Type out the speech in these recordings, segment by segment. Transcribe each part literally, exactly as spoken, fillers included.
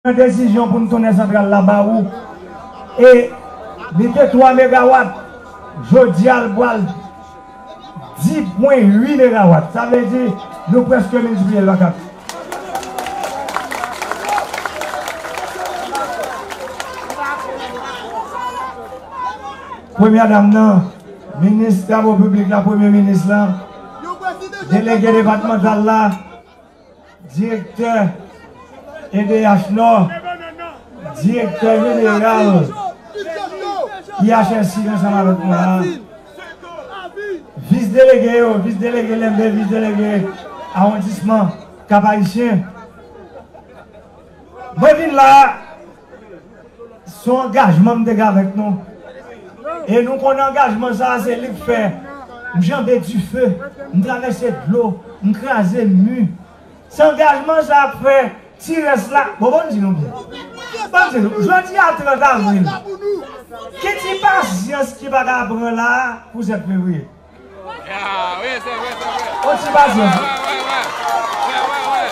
Pran desizyon pou n tounen santral la ba ou. E li te twa megawat, jodi a l pral dis pwen uit megawat. Sa vle di, nou prèske miltipliye l pa kat. Premyè dam nan, minis travo piblik la, premye minis la, delege depatmantal la, direktè E D H Nò, direktè jeneral I H S I ansanm avèk mwen la, vis delege yo, vis delege Lèbè, vis delege awondisman Kap Ayisyen. Mwen vin la, se yon angajman m te gen avèk nou. E nou konnen angajman sa a, se li k fè m janbe dife, m travèse dlo, m kraze mi. Se angajman sa a k fè ti rès la. Bon, ban m di nou byen. Ban m di nou, jodi a trant avril, ki ti pasyans ki pa ka pran la a pou sèt fevriye? Ah, wi, se vre, se vre. On ti pasyans, wi. Wi, wi, wi. Wi, wi, wi.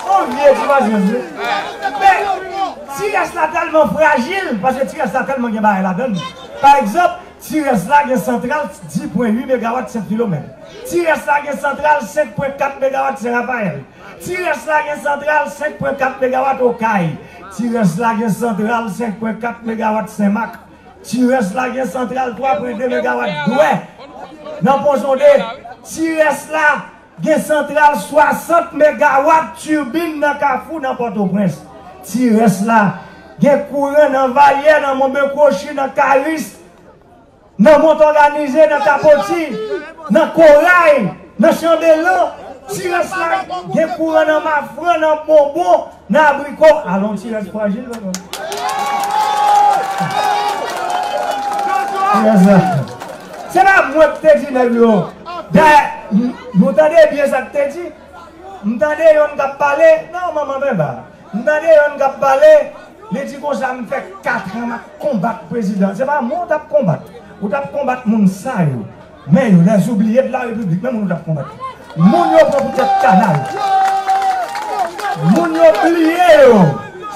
On vye ti pasyans, wi. Wi. Men, ti rès la tèlman frajil, paske ti rès la tèlman gen bagay ladan l. Pa egzanp, ti rès la gen santral dis pwen uit megawat Sent Filomèn. Ti rès la gen santral senk pwen kat megawat Sen Rafayèl. Ti rès la gen santral senk pwen kat megawat Okay. Ti rès la gen santral senk pwen kat megawat Senmak. Ti rès la gen santral twa pwen de megawat Dwè nan Pon Sonde. Ti rès la gen santral swasant megawat tibin nan Kafou nan Pòtoprens. Ti rès la gen kouran nan Valyè, nan Monben Kwochi, nan Karis, nan Mont Òganize, nan Kapoti, nan Koray, nan Chanbelan. Ti rès la gen kouran nan Mafran, nan Bonbon, nan Abriko. Alon ti rès frajil, non, non. Ti rès la. Se pa mwen ki te di nèg yo. Dayè, n-, nou tande byen sa k te di. M tande yonn k ap pale. Non, manman, men ba. M tande yonn k ap pale, li di konsa, "M fè katran m ap konbat prezidan." Se pa mwen w t ap konbat. Ou t ap konbat moun sa yo. Men yo, les oubliés de la République, men moun ou t ap konbat. Moun yo pran pou tèt kanal. Moun yo bliye yo.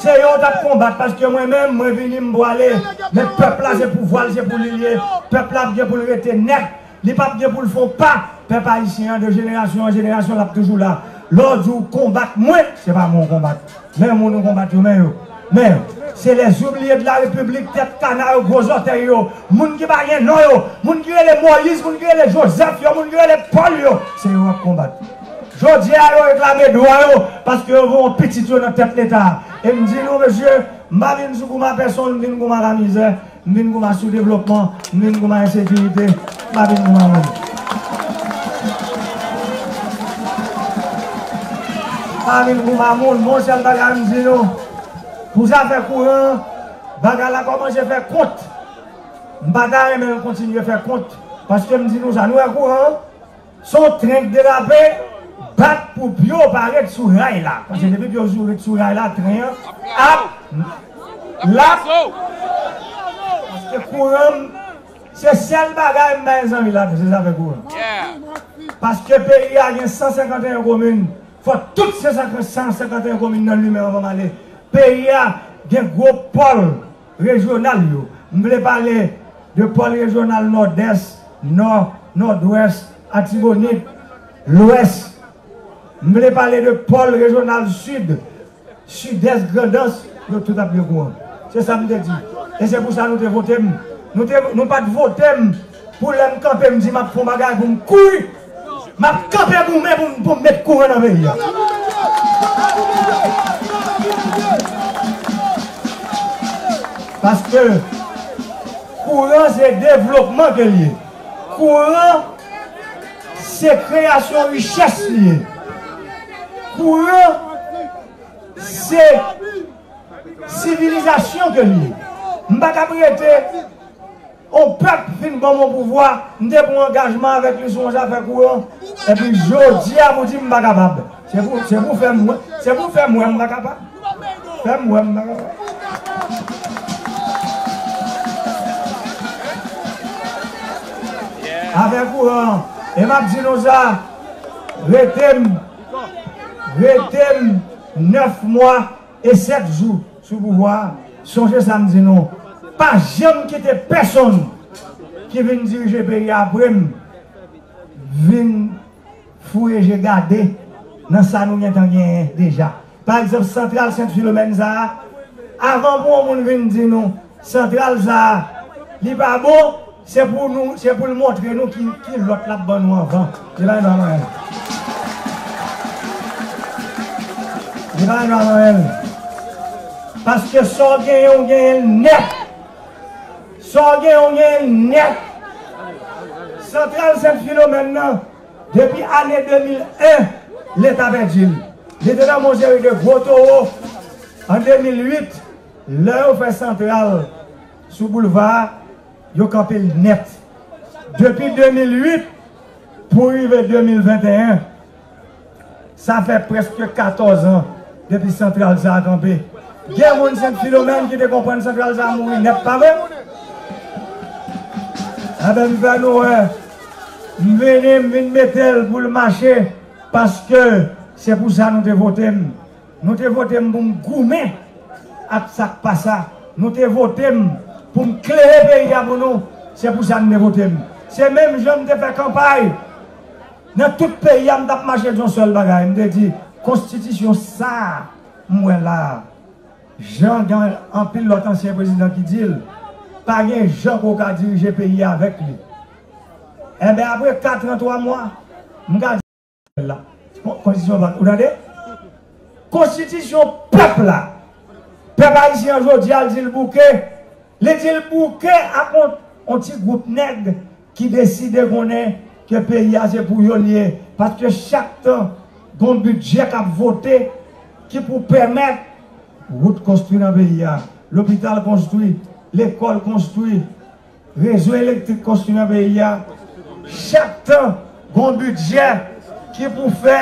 Se yo w t ap konbat, paske mwen menm, mwen vini, m pwale. Men pèp la, se pouvwa l, se pou li l ye. Pèp la ap gen pou l rete nèt. Li p ap gen pou l fè yon pa. Pèp ayisyen an, de jenerasyon an jenerasyon, l ap toujou la. Lè w di w konbat mwen, se pa mwen w konbat. Men moun ou konbat yo, men yo. Men yo. Se les oubliés de la République, tèt kana yo, gwo zòtèy yo. Moun ki pa gen non yo. Moun ki rele Moyiz, moun ki rele Jozèf yo, moun ki rele Pòl yo. Se yo w ap konbat. Jodi a, yo reklame dwa yo, paske yo voye yon pitit yo nan tèt Leta. E m di nou, mesye, m pa vin sou kouman pèsonn, m vin kouman lamizè. M vin kouman soudevlopman, m vin kouman ensekirite, m pa vin kouman moun. M pa vin kouman moun, men yon sèl bagay m di nou, pou zafè kouran, bagay la kòmanse fè kont. M pa ta renmen l kontinye fè kont, paske m di nou sa, nou wè kouran an, se yon tren k derape, bat pou pye w pa ret sou ray la. Paske depi pye w sou, ret sou ray la, tren an ap, l ap. Paske kouran m, se sèl bagay m bay zanmi ladan, se zafè kouran. Paske peyi a gen san senkanteyen komin, fò tout se san senkanteyen komin nan limen anvan m ale. Peyi a gen gwo pòl rejyonal yo. M vle pale de pòl rejyonal Nòdès, Nò, Nòdwès, Atibonit, Lwès. M vle pale de pòl rejyonal Sid, Sidès, Grandans, yo tout ap gen kouran. Se sa m te di. E se pou sa nou te vote m. Nou te, nou pa t vote m pou lè m kanpe, m di m ap fè yon bagay pou m kouri. M ap kanpe goumen pou m, pou m met kouran nan peyi a. Paske kouran se devlopman ke l ye. Kouran se kreyasyon richès li ye. Kouran se sivilizasyon ke l ye. M pa t ap rete yon pèp fin ban m yon pouvwa, m te pran angajman avèk li sou yon zafè kouran. Epi jodi a pou di m pa kapab. Se pou, se pou fè m wè, se pou fè m wè m pa kapab. Fè m wè m pa kapab. Afè kouran an, e m ap di nou sa, rete m, rete m nèf mwa e sèt jou. sou pouvwa a, sonje sa m di nou, pa janm kite pèsonn ki vin dirije peyi a apre m vin foure je gade nan sa nou gentan genyen deja. Pa egzanp, santral Sent Filomèn sa a, avan pou yon moun vin di nou, santral sa a, li pa bon, se pou nou, se pou l montre nou ki, ki lòt l ap ban nou anvan. Li pa gen dwa manyen l. Li pa gen dwa manyen l. Paske sa w genyen, w genyen l nèt. Sa w genyen, w genyen l nèt. Santral Sent Filomèn nan, depi ane de mil en, Leta pèdi l. Li te nan men yon seri de gwo towo. An de mil uit, lè yo fè santral sou boulva a, yo kanpe l nèt. Depi de mil uit pou rive de mil venteyen, sa fè prèske katòz an depi santral sa a kanpe. Gen moun Sent Filomèn ki te konprann santral sa a mouri nèt, pa vre? Enben, m fè nou wè, m vini, m vin mete l pou l mache, paske se pou sa nou te vote m. Nou te vote m pou m goumen ak sa k pa sa. Nou te vote m pou m klere peyi a pou nou. Se pou sa nou te vote m. Se menm jan m te fè kanpay nan tout peyi a, m t ap mache di yon sèl bagay. M te di, konstitisyon sa a m wè la a, jan gen anpil lòt ansyen prezidan ki di l, pa gen jan pou w ka dirije peyi a avèk li. Enben, apre kat an twa mwa, m ka la. Bon, konstitisyon pa, ou tande? Konstitisyon pèp la. Pèp ayisyen an jodi a, l di l bouke. Li di l bouke ak on, on ti gwoup nèg ki deside konnen ke peyi a se pou yo l ye. Paske chak tan, gon bidjè k ap vote ki pou pèmèt wout konstwi nan peyi a, lopital konstwi, lekòl konstwi, rezo elektrik konstwi nan peyi a. Chak tan, gon bidjè ki pou fè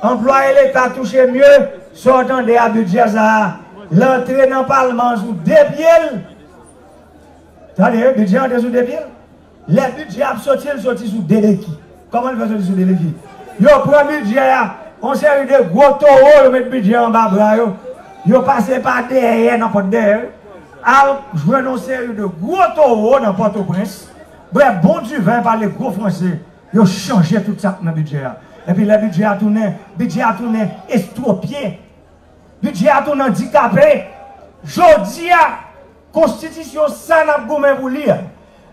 anplwaye Leta touche mye, sa w tande a, bidjè sa a, l antre nan palman an sou de pye l. Tande, bidjè antre sou de pye l. Lè bidjè ap soti, l soti sou de beki. Kòman l fè soti sou de beki? Yo pran bidjè a, yon seri de gwo towo, yo met bidjè anba bra yo. Yo pase pa dèyè, nan pòt dèyè yo. Al jwenn yon seri de gwo towo nan Pòtoprens, bwè bon diven, pale gwo franse, yo chanje tout sa k nan bidjè a. Epi lè bidjè a tounen, bidjè a tounen estwopye. Bidjè a tounen andikape. Jodi a, konstitisyon sa n ap goumen pou li a,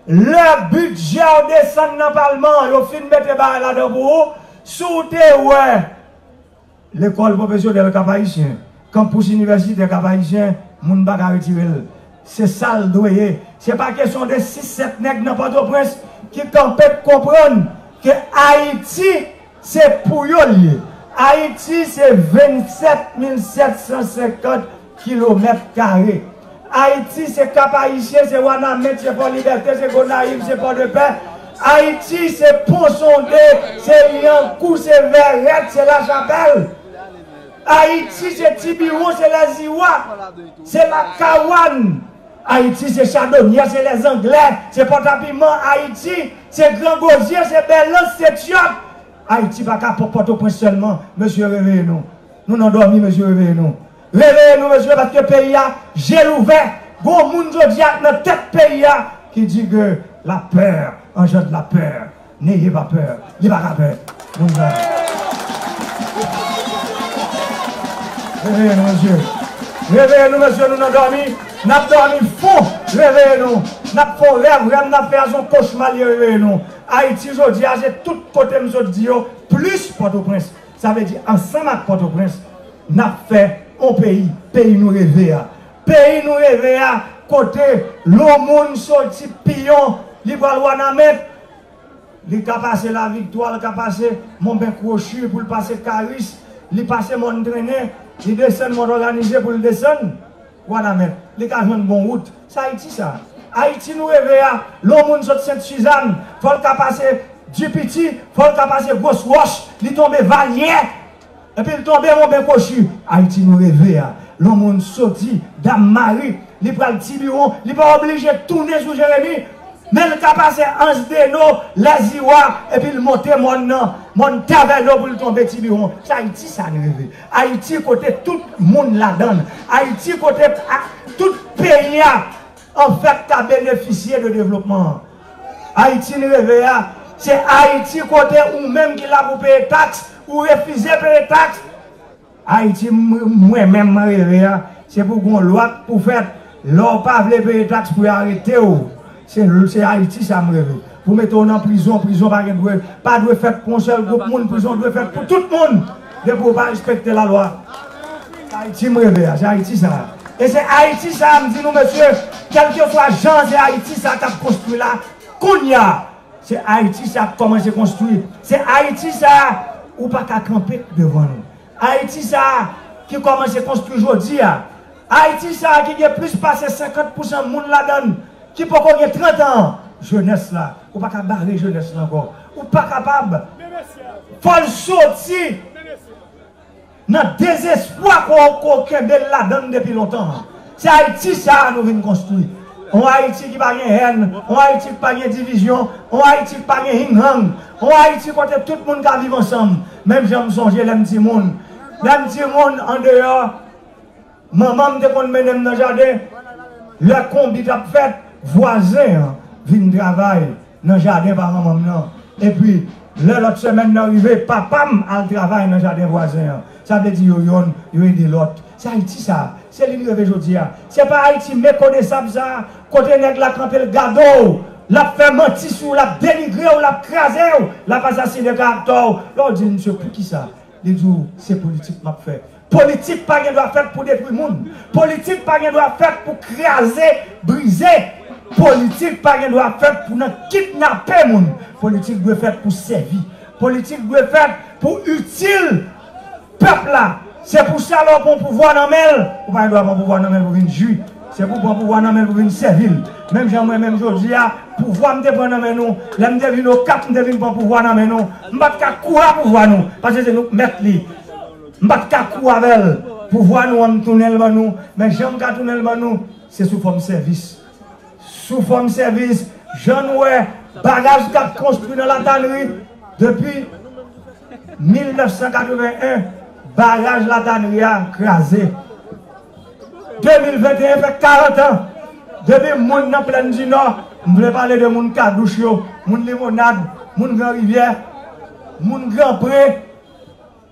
lè bidjè a desann nan palman an, yo fin mete bagay ladan pou ou, si w te wè lekòl pwofesyonèl Kap Ayisyen, kanpis inivèsitè Kap Ayisyen, moun pa ka retire l. Se sa l dwe ye. Se pa kesyon de sis sèt nèg nan Pòtoprens ki kanpe k konprann ke Ayiti se pou yo l ye. Ayiti se vennsèt mil sèt san senkant kilomèt kare. Ayiti se Kap Ayisyen, se Wanament, se Fò Libète, se Gonayiv, se Pòdepè. Ayiti se Pon Sonde, se Lyankou, se Vèrèt, se Lachapèl. Ayiti se Tibiwon, se Lèziwa, se Lakawann. Ayiti se Chadonyè, se Lèzanglè, se Pòtapiman. Ayiti se Gran Gozye, se Bèlans, se Tyòt. Ayiti pa ka Pò-, Pòtoprens sèlman. Mesye, reveye nou. Nou nan dòmi, mesye, reveye nou. Reveye nou, mesye, paske peyi a, je l ouvè. Gon moun jodi a nan tèt peyi a ki di ke la peur engendre la peur. N'ayez pas peur. Li pa ka pè. Moun sa. Reveye nou, mesye. Reveye nou, mesye, nou nan dòmi. N ap dòmi fon. Reveye nou. N ap fè yon rèv, rèv n ap fè a se yon kochma li ye, reveye nou. Ayiti jodi a, se tout kote m sot di yo, plis Pòtoprens. Sa vle di, ansanm ak Pòtoprens, n ap fè yon peyi, peyi nou reve a. Peyi nou reve a, kote yon moun soti Piyon, li pral Wanament, li ka pase Laviktwa, li ka pase Mòn Ben Kwochi pou l pase Karis, li pase Mòn Trennen, li desann Mòn Òganize pou l desann Wanament. Li ka jwenn bon wout. Se Ayiti sa. Ayiti nou reve a, lè yon moun sot Sent Sizann, fò l ka pase Dipiti, fò l ka pase Gwo Wòch, li tonbe Valyè, epi l tonbe Mòn Ben Kwochi. Ayiti nou reve a, lè yon moun soti Dam Mari, li pral Tibiwon, li pa oblije tounen sou Jeremi, men l ka pase Ansdeno, Lèziwa, epi l monte mòn nan, Mòn Tavèlo pou l tonbe Tibiwon. Se Ayiti sa n reve. Ayiti kote tout moun ladan l. Ayiti kote a, tout peyi a, anfèt, ka benefisye de devlopman an. Ayiti n reve a, se Ayiti kote ou menm ki la pou peye taks, ou refize peye taks, Ayiti, m-, mwen menm, mwen reve a, se pou gon lwa k pou fèt. Lè w pa vle peye taks, pou yo arete w. Se, se Ayiti sa m reve. Pou mete w nan prizon, prizon pa gen dwe, pa dwe fèt pou yon sèl gwoup moun, prizon dwe fèt pou tout moun. Depi w pa respekte lalwa. Se Ayiti m reve a, se Ayiti sa. E se Ayiti sa, m di nou, mesye, kèlkeswa jan, se Ayiti sa k ap konstwi la, kounye a. Se Ayiti sa ap kòmanse konstwi. Se Ayiti sa ou pa ka kanpe devan nou. Ayiti sa ki kòmanse konstwi jodi a. Ayiti sa ki gen plis pase senkant pousan moun ladan l ki poko gen trant an. Jenès la, ou pa ka bare jenès la ankò. Ou pa kapab. Fò l soti nan dezespwa ke w, ke w kenbe l ladan l depi lontan an. Se Ayiti sa a nou vin konstwi. Yon Ayiti ki pa gen hèn, yon Ayiti ki pa gen divizyon, yon Ayiti ki pa gen hinghang, yon Ayiti kote tout moun ka viv ansanm. Menm jan m sonje lè m timoun. Lè m timoun andeyò, manman m te konn mennen m nan jaden. Lè konbit ap fèt, vwazen an vin travay nan jaden pa manman m nan. Epi, lè lòt semèn nan rive, papa m al travay nan jaden vwazen an. Sa vle di yo yonn, yo ede lòt. Se Ayiti sa. Se li n reve jodi a. Se pa Ayiti mekonesab sa, kote nèg la kanpe l gade w, l ap fè manti sou w, l ap denigre w, l ap kraze w, l ap asasinen karaktè w. Lè w di l, "Mesye, poukisa?" Li di w, "Se politik m ap fè." Politik pa gen dwa fèt pou detwi moun. Politik pa gen dwa fèt pou kraze, brize. Politik pa gen dwa fèt pou nan kidnape moun. Politik dwe fèt pou sèvi. Politik dwe fèt pou itil pèp la. Se pou sa lè w pran pouvwa nan men l, ou pa gen dwa pran pouvwa nan men l pou vin jwi. Se pou pran pouvwa nan men l pou vin sèvi l. Menm jan mwen menm jodi a, pouvwa m te pran nan men nou, lè m te vin Okap, m te vin pran pouvwa nan men nou. M pa t ka kouri a pouvwa nou, paske se nou k mèt li. M pa t ka kouri avè l. Pouvwa nou an, m tounen l ban nou, men jan m ka tounen l ban nou, se sou fòm sèvis. Sou fòm sèvis, jan nou wè baraj k ap konstwi nan Latanri depi mil nèf san katreven en, baraj Latanri a kraze. De mil venteyen fè karant an depi moun nan Plèn di Nò, m vle pale de moun Kadouch yo, moun Limonad, moun Gran Rivyè, moun Gran Pre,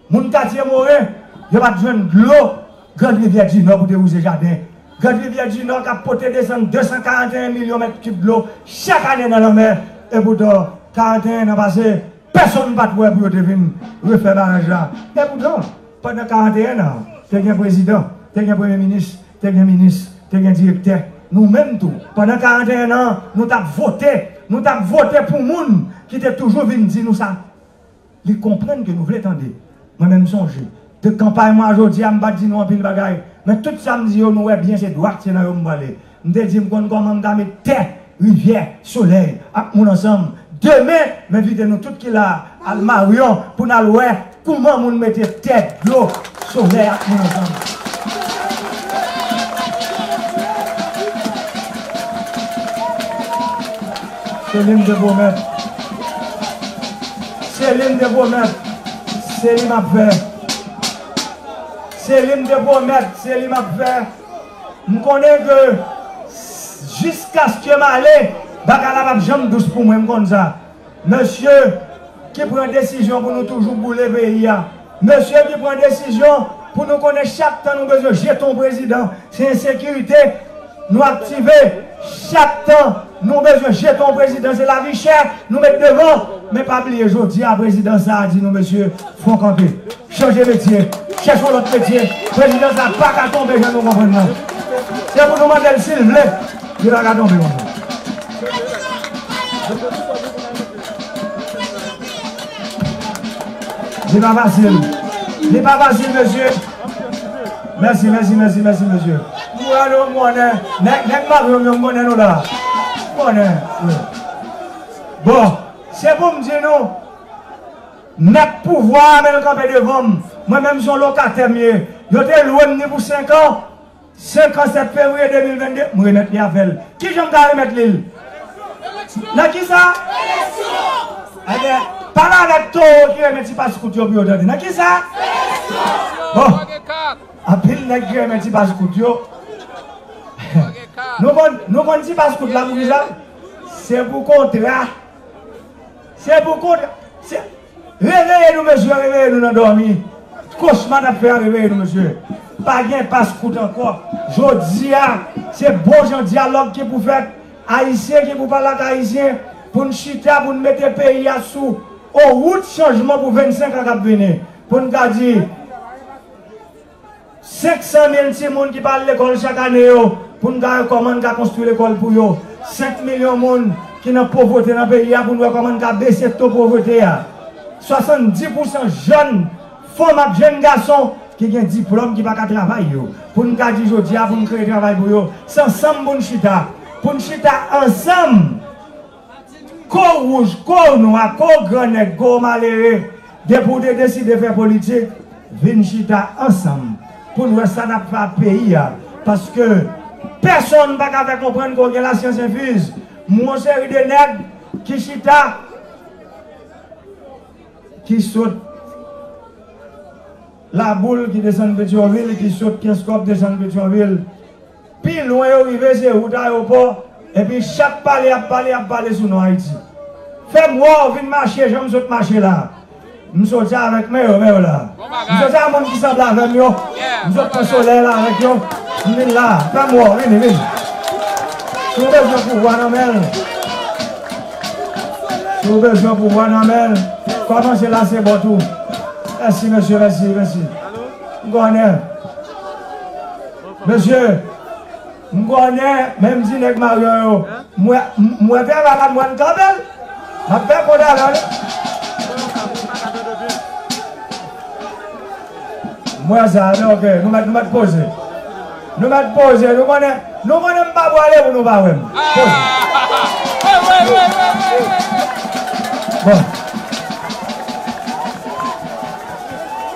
moun Katye Moren, yo pa t jwenn dlo Grand Rivyè di Nò pou te wouze jaden. Grand Rivyè di Nò k ap pote desann de san karanteyen milyon mèt kib dlo chak ane nan lanmè. Epoutan, karanteyen an pase, pèsonn pa t wè pou yo te vin refè baraj la. Epoutan, pandan karanteyen an, te gen prezidan, te gen premye minis, te gen minis, te gen direktè. Nou menm tou, pandan karanteyen an, nou t ap vote, nou t ap vote pou moun ki te toujou vin di nou sa. Li konprann ke nou vle tande. Mwen menm m sonje, de kanpay mwen a jodi a, m pa t di nou anpil bagay, men tout sa m di yo, nou wè byen se dwat se nan yo m prale. M te di m konn kòman m ka met tè, rivyè, solèy ak moun ansanm. Demen, m envite nou tout ki la a al Maryon pou n al wè kouman moun mete tè, dlo, solèy ak moun ansanm. Se li m te pwomèt. Se li m te pwomèt, se li m ap fè. Se li m te pwomèt, se li m ap fè. M konnen ke jiskaske m ale, bagay la p ap janm dous pou mwen, m konn sa. Mesye ki pran desizyon pou nou toujou boule peyi a, mesye ki pran desizyon pou nou konnen chak tan nou bezwen jete yon prezidan, se ensekirite, nou aktive. Chak tan nou bezwen jete yon prezidan, se lavi chè nou met devan. Men pa bliye, jodi a, prezidan sa a di nou, mesye, fò kanpe. Chanje metye. Chèche yon lòt metye. Prezidan sa a pa ka tonbe jan nou konprann nan. Se pou nou mande l si l vle. Li pa ka tonbe konsa. Li pa fasil. Li pa fasil, mesye. Mèsi, mèsi, mèsi, mèsi, mesye. M wè nou, m konnen. Nèg, nèg Maryon yo, m konnen nou la. M konnen. Wi. Bon, se pou m di nou, nèg pouvwa a, men l kanpe devan m. Mwen menm, se yon lokatè m ye. Yo te lwe m ni pou senk an. Senk an, sèt fevriye de mil vennde, m remèt li avè l. Kijan m ka remèt li l? Nan kisa? Ebyen, Pale avèk towo ki renmen ti paskout yo pou yo tande. Nan kisa? Bon, anpil nèg ki renmen ti paskout yo. Nou konn, nou konn ti paskout la pou kisa? Se pou kontra. Se pou kontra. Se, reveye nou, mesye, reveye nou nan dòmi. Kochma n ap fè a, reveye nou, mesye. Pa gen paskout ankò. Jodi a, se bon jan dyalòg ki pou fèt. Ayisyen ki pou pale ak Ayisyen, pou n chita, pou n mete peyi a sou on wout chanjman pou vennsenk an k ap vini. Pou n ka di, senk san mil timoun ki pa al lekòl chak ane yo, pou n ka wè kòman n ka konstwi lekòl pou yo. Senk milyon moun ki nan povrete nan peyi a, pou n wè kòman n ka bese to povrete a. Swasanndis pousan jèn fanm ak jèn gason ki gen diplòm ki pa ka travay yo. Pou n ka di jodi a, pou n kreye travay pou yo. Se ansanm pou n chita. Pou n chita ansanm. Ko wouj, ko nwa, ko grannèg, ko malere, depi w te deside fè politik, vin chita ansanm pou n wè sa n ap fè ak peyi a. Paske pèsonn pa ka fè konprann ke w gen lasyans enfiz. M wè yon seri de nèg ki chita, ki sot Laboul, ki desann Petyonvil, ki sot Kenskòf, desann Petyonvil. Pi lwen yo rive, se wout ayewopò. Epi chak pale y ap pale, y ap pale sou non Ayiti. Fè m wè w vin mache jan m sot mache la. M soti avèk men yo, men yo la. M soti ak moun ki sanble avè m yo. M sot pran solèy la avèk yo. M vin la. Fè m wè w, vini, vini. Si w bezwen pouvwa nan men l, si w bezwen pouvwa nan men l, kòmanse lase bòt ou. Mèsi, mesye, mèsi, mèsi. M konnen. Mesye, m konnen, menm di nèg Maryon yo, m wè, m wè travay la, m wè n kanpe l. M ap fè kont avè l. M wè sa, men ok, nou mèt, nou mèt poze. Nou mèt poze, nou konnen, nou konnen m pa pwale pou nou pa wè m. Poze. Bon.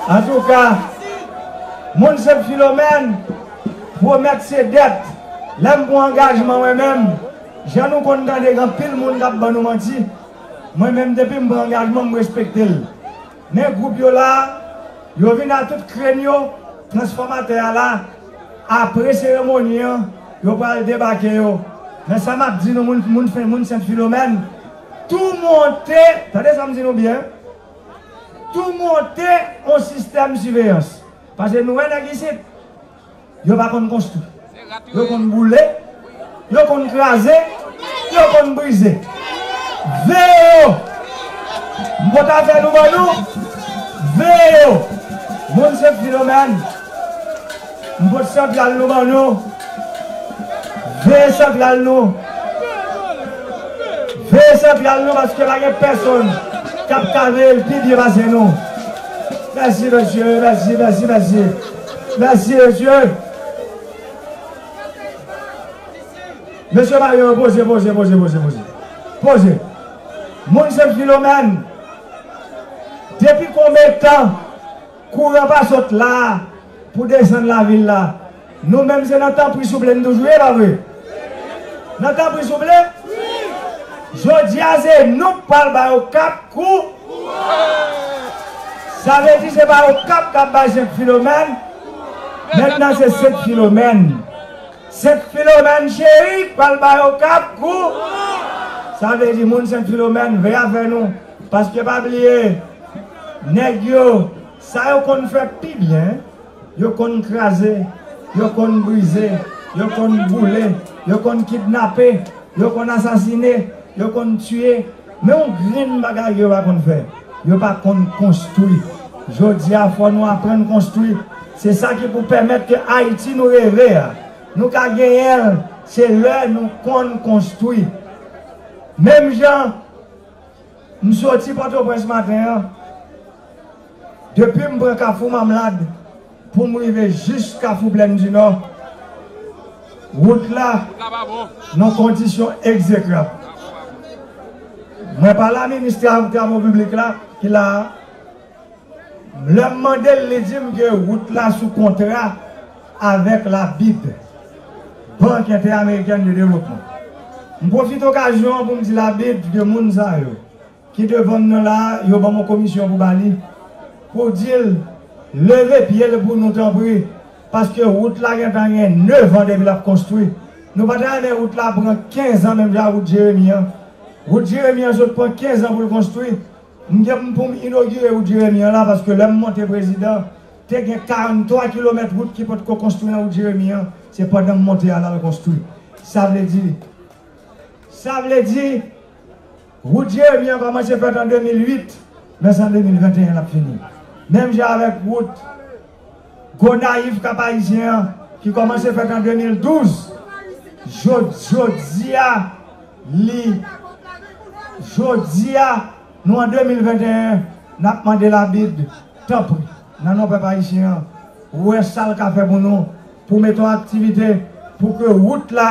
Antouka, moun Sent Filomèn, pwomèt se dèt. Lè m pran angajman mwen menm, jan nou konn tande gen anpil moun k ap ban nou manti, mwen menm depi m pran angajman m respekte l. Men gwoup yo la, yo vin a tout krenn yo, transfòmatè a la, apre seremoni an, yo pral debake yo. Men sa m ap di nou, moun, moun, moun Sent Filomèn, tou monte, tande sa m di nou byen, tou monte on sistèm siveyans. Paske nou wè nèg isit, yo pa konn konstwi. Yo konn boule, yo konn kraze, yo konn brize. Veye yo! M pot afè nou ban nou, veye yo! Moun Sent Filomèn, m pot santral nou ban nou. Veye santral nou. Veye santral nou paske pa gen pèsonn k ap ka veye l pi byen pase nou. Mèsi, mesye, mèsi, mèsi, mèsi. Mèsi, mesye. Mesye Maryon, poze, poze, poze, poze, poze. Poze. Moun Sent Filomèn, depi konbyen tan kouran pa sot la pou desann lavil la? Nou menm se nan tanpri souple n toujou ye, pa vre? Nan tanpri souple? Jodi a se nou k pral ba yo kat kou. Sa vle di se pa Okap k ap bay Sent Filomèn. Mentnan se Sent Filomèn. Sent Filomèn cheri k pral bay Okap kou. Sa vle di moun Sent Filomèn veye avè nou. Paske pa bliye, nèg yo, sa yo konn fè pi byen, yo konn kraze, yo konn brize, yo konn boule, yo konn kidnape, yo konn asasine, yo konn tiye. Men yon grenn bagay yo pa konn fè, yo pa konn konstwi. Jodi a, fò nou aprann konstwi. Se sa ki pou pèmèt ke Ayiti nou reve a, nou ka genyen l, se lè nou konn konstwi. Menm jan m soti Pòtoprens maten an, depi m pran Kafou Mamlad pou m rive jis Kafou Plèn di Nò, wout la nan kondisyon egzekrab. Mwen pale a minis tra-, travo piblik la ki la a. Lè m mande l, li di m ke wout la sou kontra avèk la bid, Bank Entèamerikèn de Devlopman. M pwofite okazyon an pou m di la bid de moun sa yo. ki devan m nan la a, yo ban m yon komisyon pou ba li, pou di l leve pye l pou nou tanpri, paske wout la gentan gen nèf an depi l ap konstwi. Nou pa ta renmen wout la pran kenz an menm jan ak wout Jeremi an. Wout Jeremi an sot pran kenz an pou l konstwi. M gen pou m inogire wout Jeremi an la, paske lè m monte prezidan, te gen karanntwa kilomèt wout ki potko konstwi nan wout Jeremi an, se pandan m monte a l al konstwi. Sa vle di, sa vle di, wout Jeremi an kòmanse fèt an de mil uit, men se an de mil venteyen l ap fini. Menm jan avèk wout Gonayiv Kap Ayisyen an, ki kòmanse fèt an de mil douz, jodi a, li, jodi a, nou an de mil venteyen, n ap mande Labib, tanpri, nan non pèp ayisyen an, wè sa l ka fè pou nou, pou mete yon aktivite, pou ke wout la,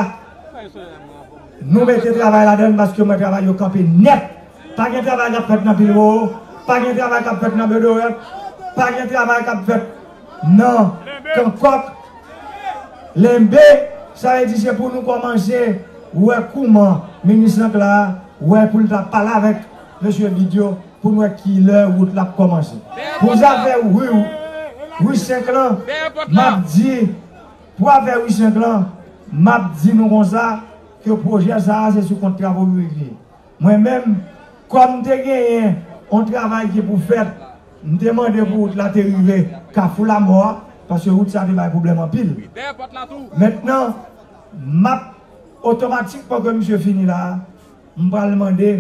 nou mete travay ladan l, paske mwen travay yo kanpe nèt. Pa gen travay k ap fèt nan Pilwowo, pa gen travay k ap fèt nan Bedorèt, pa gen travay k ap fèt nan Kankòk, Lenbe. Sa vle di se pou nou kòmanse wè kouman minis Lancla a wè pou l ta pale avèk mesye Bidyo pou n wè kilè wout la ap kòmanse. Pou zafè ri, ri senk lan, m ap di, pou afè ri senk lan, m ap di nou konsa, ke pwojè sa a se sou kont Travo Piblik li ye. Mwen menm, kòm m te genyen yon travay ki pou fèt, m te mande pou wout la te rive Kafou Lamò a, paske wout sa te bay pwoblèm anpil. Mentnan, m ap otomatikman ke misye fini la a, m pral mande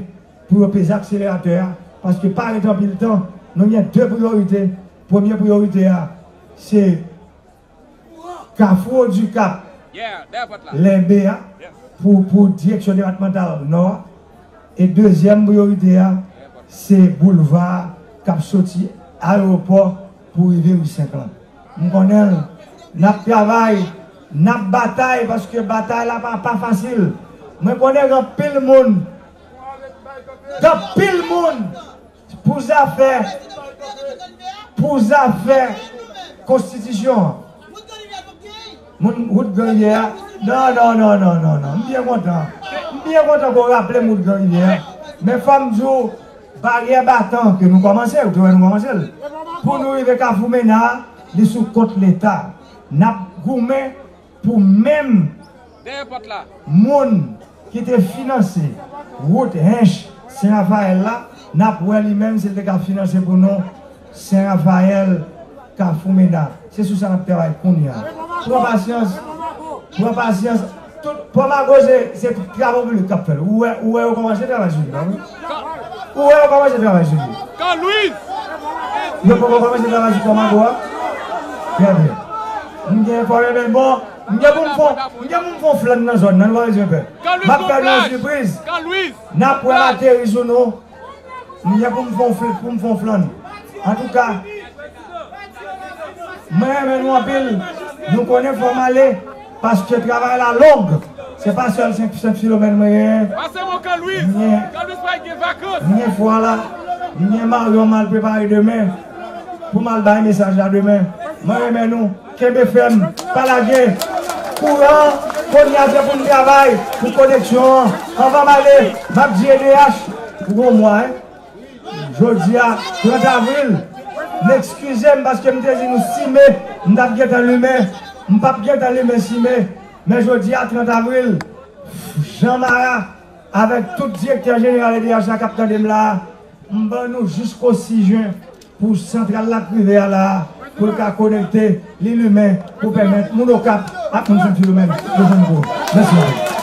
pou yo peze akseleratè a, paske pa ret anpil tan, nou gen de priyorite. Premye priyorite a, se Kafou Odikap, Lenbe a, pou, pou direksyon depatmantal Nò a. E dezyèm priyorite a, se boulva k ap soti ayewopò pou rive ri senk lan. M konnen l, n ap travay, n ap batay, paske batay la pa, pa fasil. Mwen konnen gen anpil moun, gen anpil moun, pou zafè, pou zafè konstitisyon an. Moun wout Gran Rivyè a. Non, non, non, non, non, non. M byen kontan. M byen kontan ke w raple m wout Gran Rivyè a. Men fò m di w, baryè batan ke nou kòmanse, ou te wè nou kòmanse l. Pou nou rive Kafou Mena, li sou kont Leta. N ap goumen pou menm moun ki te finanse wout Hench Sen Rafayèl la, n ap wè li menm si l te ka finanse pou nou Sen Rafayèl, Kafou Mena. Se sou sa n ap travay kounye a. Pran pasyans, pran pasyans. Tout, Pòmago se, se Travo Piblik k ap fè l. Ou wè, ou wè yo kòmanse travay sou li, pa vre? Ou wè yo kòmanse travay sou li? Yo poko kòmanse travay sou Pòmago a? Trè byen. M gen enfòme, men bon, m gen pou m fon, m gen pou m fon flann nan zòn nan, nou pa bezwen pè. M ap fè nou yon sipriz. N ap wè l ateri sou nou. M gen pou m fon fl-, pou m fon flann. Antouka, mwen renmen nou anpil. Nou konnen fò m ale, paske travay la long. Se pa sèl senk, senk Filomèn mwen genyen. Pase mwen Kan Lwiz. Kan Lwiz pa gen vakans. M gen fwa la. M gen maryon m al prepare demen. Pou m al bay mesaj la demen. Mwen renmen nou. Kenbe fèm. Pa lage. Kouran. Kounye a se pou n travay pou koneksyon an. Anvan m ale, m ap di E D H. Ou gon mwa, en? Jodi a, trant avril. M eskize m paske m te di nou sis me, m t ap gentan limen. M p ap gentan limen sis me. Men jodi a, trant avril, Jean Mara, avèk tout direktè jeneral E D H la k ap tande m la a, m ban nou jisko sis jen pou santral la k rive a la a, pou l ka konekte, li limen, pou pèmèt moun Okap ak moun Sen Filomèn yo jwenn kouran. Mèsi anpil.